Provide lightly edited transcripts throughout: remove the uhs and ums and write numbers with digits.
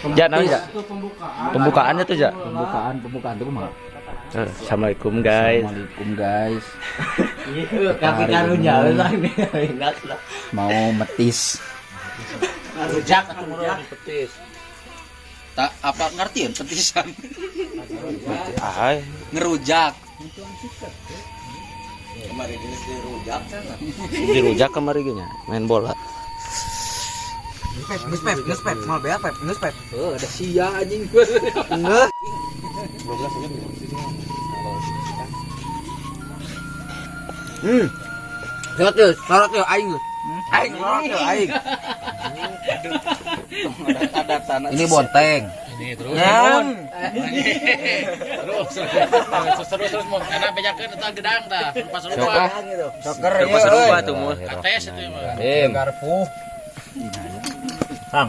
Ja, naon ja? Pembukaannya tuh ja. Pembukaan, pembukaan tuh kumaha? Assalamualaikum guys. Assalamualaikum guys. Kaki karunya lah ini. Mau metis. Rujak, rujak. Tak apa ngerti ya petisan. Ay, Ngerujak. Kemarin ini dirujak kan. Dirujak kemari gini main bola. Pep, geus pep, geus pep, mal bea pep, geus pep. Oh, ada sia anjing. Sorot yeuh, sorot yeuh aing. Aing sorot yeuh aing. Ada tanah. Ini bonteng. Ini terus. Nyam. Terus terus terus terus mau karena bejakeun eta gedang tah, pas lupa. Soker Rupa ieu serupa euy. tuh mu. Kates itu mah. Im. Garpu. Dan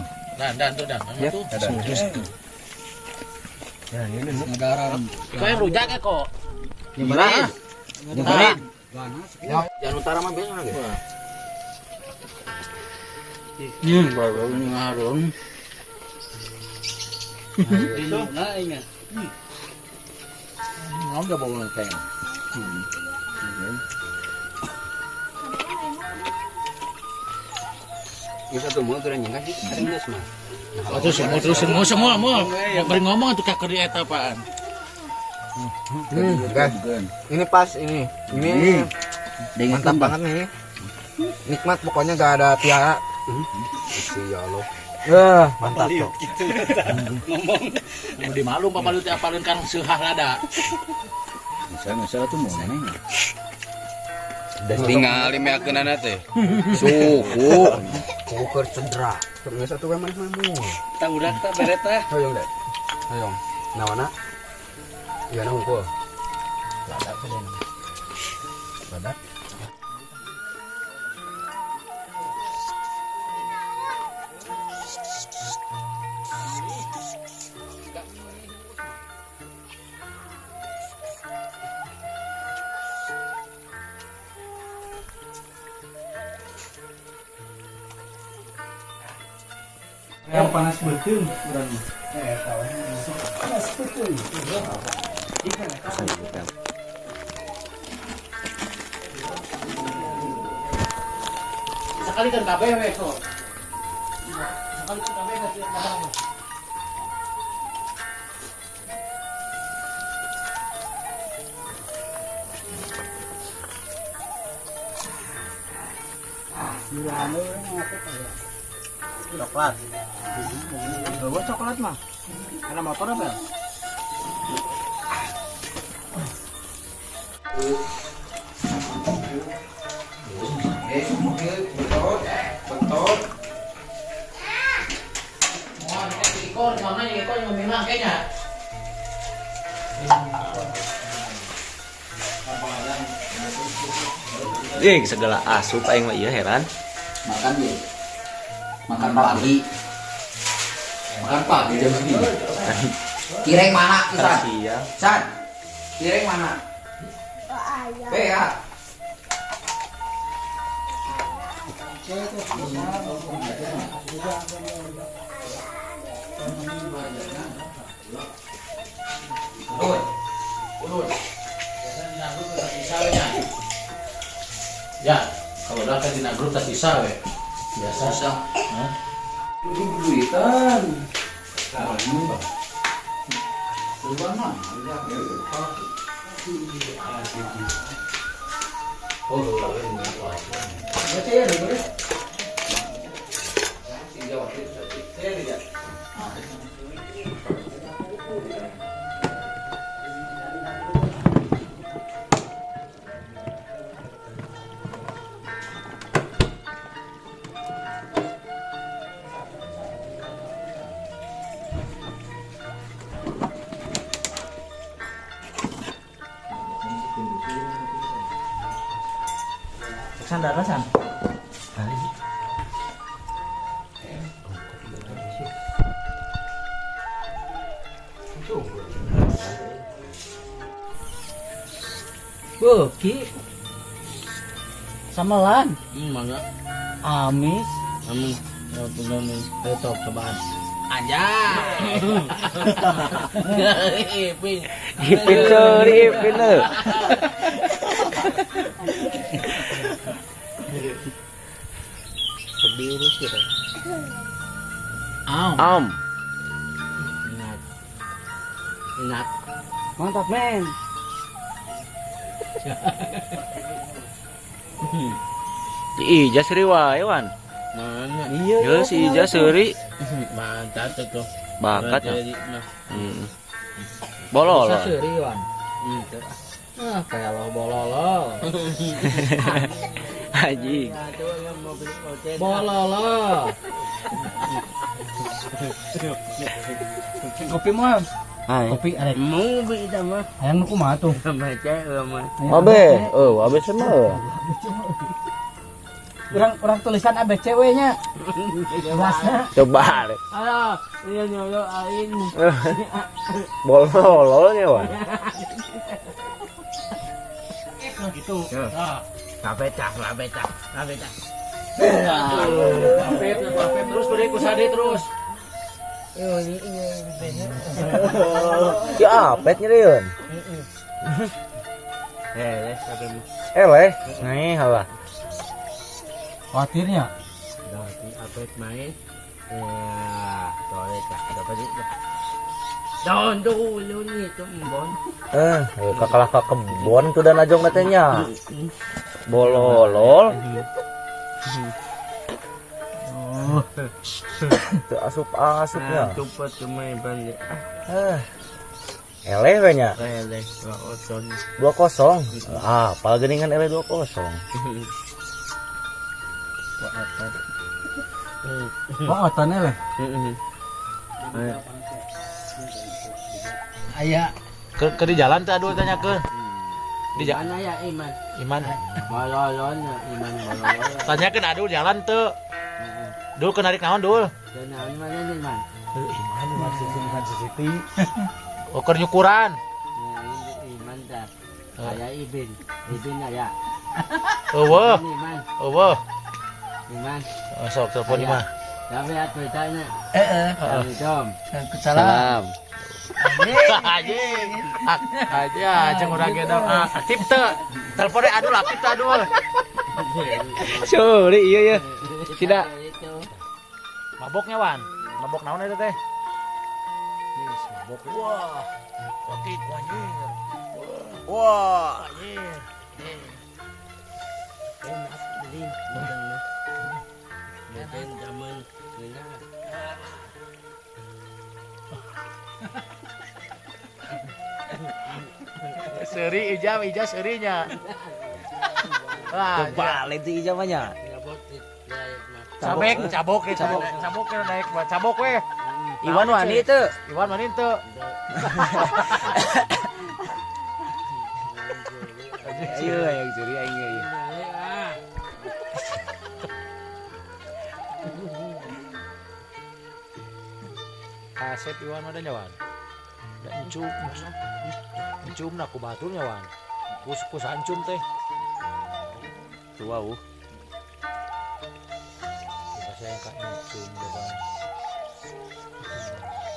dan tuh dan. Ya. Tuh. Ya, ini Kau rujak ya kok. Nyebarin. Nyebarin. Jangan utara mah biasa gitu. Baru ngarung. Ngomong gak bawa bonteng. Geus atuh moal teu nyangka sih, sering geus mah. Terus semua terus semua semua mau mau ngomong tuh kakek di eta apaan. Guys. Ini pas ini. Ini mantap banget nih ini. Nikmat pokoknya gak ada tiara. Ya Allah. Mantap tuh. Ngomong. Mau dimalum Bapak lu teh apalun kan seuhah lada. Misalnya tuh mau neng. Tinggal limeakeunana teh. Suku. Kuker cedera. Terus satu kan maneh mah. Tah udah tah beret tah. Hoyong deh. Hoyong. Nawana? Iya na hungkul. Lada tuh deh. Lada. Yang panas beuteung urang. Sekali kan kabeh we kok. Sekali kan kabeh nggak sih. Coklat. Bawa coklat mah. Ada motor apa ya? Betot. Mohon ikon, mana ikon yang memang kayaknya. Segala asup aing mah ieu heran. Makan ya. Makan pagi. Makan pagi jam segini. Kireng mana San? Siang. San. Kireng mana? PA. Ya, kalau udah kan dina grup tas sisa we. Biasa. Hah? Duitan. Sandara san. Beuki. Samelan. Mangga. Amis. Amin. Ya, tunggu nih. Ayo top cobaan. Anjay. Ipin. Ipin sorry, Ipin lho. Sedih sih. Am. Am. Enak. Enak. Mantap, men. Si Ija seri wae, Wan. Mana? Iya, si Ija seri. Mantap tuh. Bakat ya. Bolol. Seri, Wan. Ah, kayak lo bololo. Anjing. Bololo. Kopi mah. Kopi arek. Mau beli mah. Hayang nu kumaha tuh? Baca mah. Abe, abe semua. Urang tulisan ABC we nya. Jelasna. Coba deh. Ayo, iya nyolo aing. Bololnya, Wan. Gitu. Labetah, labetah, labetah. Labet, labet terus kudu kusade terus. Si apet nyeriun. Eh, Eleh, nih halah. Khawatirnya. Berarti apet main. Ya, tole tah, dapat itu. Don dulu nih itu embon. Kakalah ka kebon tuh dan ajong katanya. Bololol. Teu asup-asupnya. Cepet cuma balik. Eleh we nya. Eleh 2-0. 2-0. Ah, apal geuningan eleh 2-0. Oh, otone leh. Aya Ke di jalan teh aduh tanya ke. Di jalan mana ya Iman? Iman. Bololon Iman bololon. Tanyakeun aduh jalan teu. Dul ke narik naon dul? Dan naon mana nih Iman? Iman Iman sisi Iman sisi. Oh keur nyukuran. Nah, Iman teh. Aya Ibin. Ibin aya. Eueuh, Iman. eueuh. Iman. Oh, sok telepon Iman. Tapi atuh tanya. Heeh. Assalamualaikum. Salam. Anjing. Aja jeung urang ge dong. Aktif teu. Teleponnya aduh aktif teu aduh. Sorry, iya ya. Tidak. Maboknya Wan. Mabok naon eta teh? Yes, mabok. Wah. Oke, anjing. Wah, anjing. Enak beli. Beden zaman geuna. Seri ijam ija serinya. Wah, Kebalik tuh ija mah nya. cabek, cabok, cabok, cabok naik, cabok we. Iwan wani teu. Iwan wani teu. Ayo yang seri aing ieu. Kasep Iwan ada nyawan. Da encum, encum na ku batur nyawan. Kus kus ancum teh. Tuh wau. Bahasa yang ka encum depan.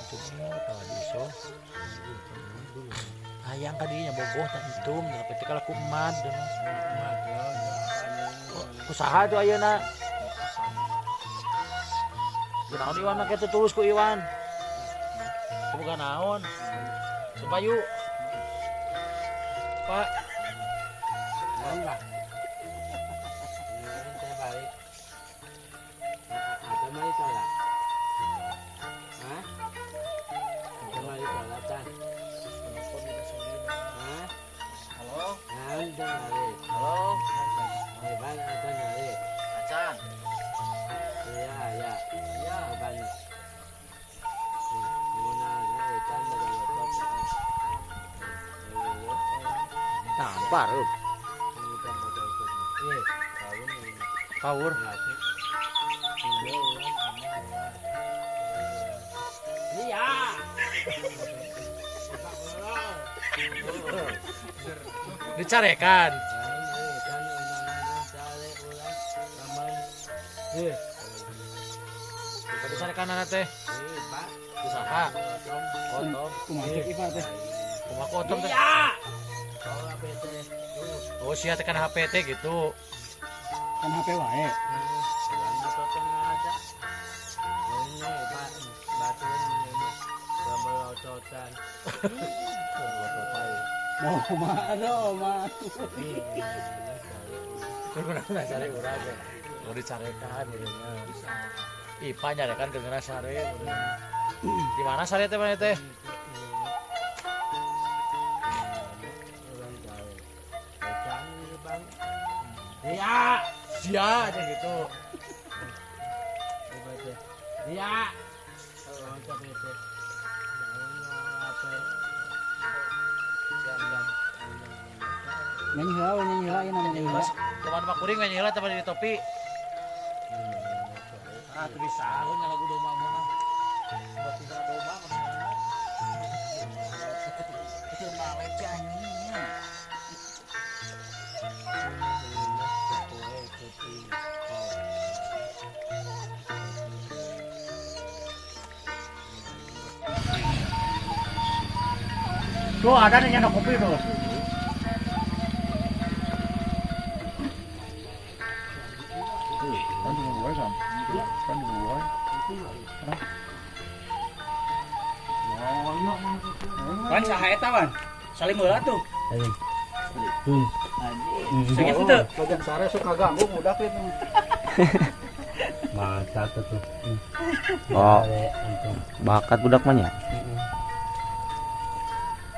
Encum kalau di iso. Hayang ka dinya bogoh teh encum, tapi kalau ku emad. Kusaha tuh ayeuna. Kunaon Iwan make teu tulus ku Iwan. Semoga naon. Supayu. Pak. Enggak. Balik. Atau mari sholat. Hah? Atau mari sholat kan? Hah? Halo. Nah, udah mari. Halo. Hebat atau nyari? Acan. Iya, iya. Iya, banyak. Tampar. Power. Iya. Dicarekan. Dicarekan anak teh. Usaha. Kotom. Kumaha cek Ipa teh? Kumaha kotom teh? Oh, sia teh kan HP teh gitu. Kan HP wae. Mau mana, mah. Kurang sare urang teh. Oh dicarekan urangnya. Ipa nyarekan keur sare. Di mana sare teh mana teh? Iya. Sia aja gitu. Iya. Nyanyi heula, nyanyi heula, ieu namanya heula. Teman mah kuring nyanyi heula teman di topi. Ah, tuh disahun lagu domba mah. Buat tinggal domba mah. Itu malet anjing. Tuh ada nih nyana kopi tuh. Wan saha eta wan? Salim heula tuh. Sakitu teu. Bagian sare suka ganggu budak itu. Mata tuh. Oh. Bakat budak mah nya.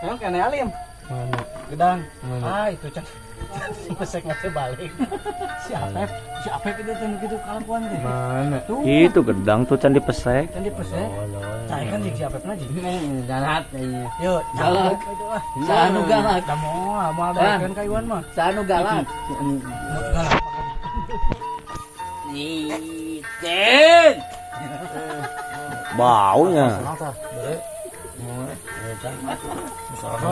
Emang kene alim. Mana? Gedang. Mana? Ah, itu can. Pesek ngasih balik. Si Apep, si Apep itu tuh gitu kalakuan teh. Mana? Tuh. Itu gedang tuh can dipesek. Can dipesek. Cai kan si Apep na ji. Galak iya. Yo, Galak. itu ah. Sanu galak. Da moal, moal daekeun ka Iwan mah. Sanu galak. Galak. Iten. Baunya. Usaha.